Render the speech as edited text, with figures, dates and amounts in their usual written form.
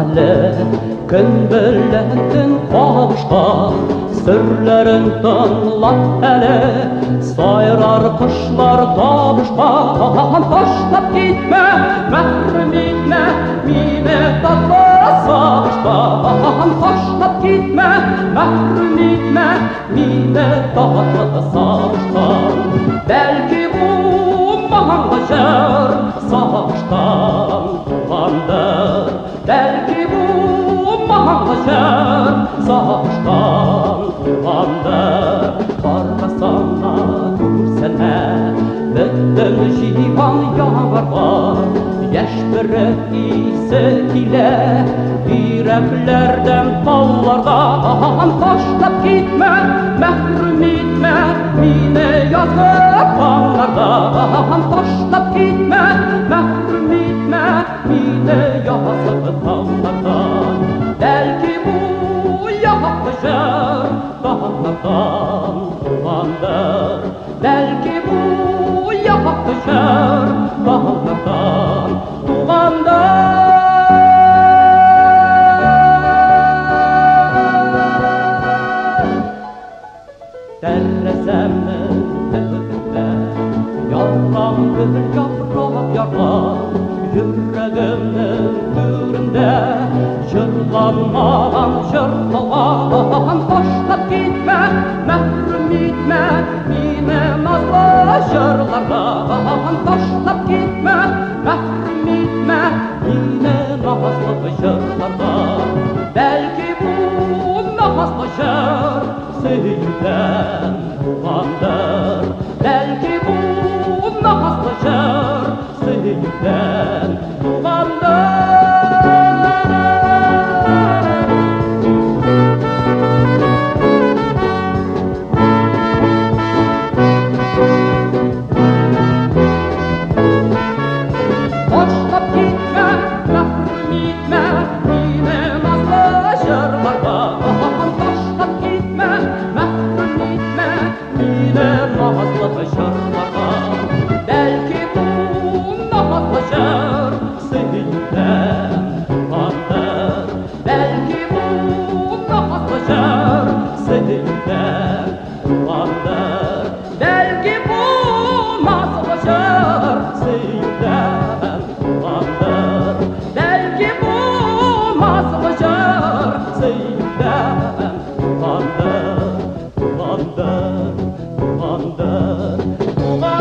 әле. Көн белән төн кавышкан, серләрен тыңлап әле. Сайрар кошлар табышкан, ташлап китмә, мәхрүм итмә мине татлы сагыштан. Ташлап китмә, мәхрүм итмә мине татлы сагыштан. Бәлки бу моңлы җыр сагыштан тугандыр. Бәлки бу моңлы җыр сагыштан тугандыр. Карасана, күрсәнә, бөтен җиһан яңарган. Яшь бөрек исе килә тирәкләрдән, таллардан. Ташлап китмә, мәхрүм итмә мине язгы таңнардан. Ташлап китмә, мәхрүм итмә мине язгы таңнардан. Бәлки бу якты җыр таңнардан тугандыр. Бәлки бу якты җыр таңнардан тугандыр. Тәрәзәмнең төбендә ярган гөл яфрак ярган, йөрәгемнең түрендә җырланмаган җыр калган. Ташлап китмә, мәхрүм итмә мине назлы җырлардан. Ташлап китмә, мәхрүм итмә мине назлы җырлардан. Бәлки бу назлы җыр сөюдән тугандыр. Бәлки бу назлы җыр сөюдән тугандыр. Ташлап китмә, мәхрүм итмә мине назлы җырлардан. Ташлап китмә, мәхрүм итмә мине назлы җырлардан. Бәлки бу назлы җыр сөюдән тугандыр. Бәлки бу назлы җыр сөюдән тугандыр. Бәлки бу назлы җыр сөюдән тугандыр. Бәлки бу назлы җыр сөюдән тугандыр. Тугандыр, тугандыр, тугандыр.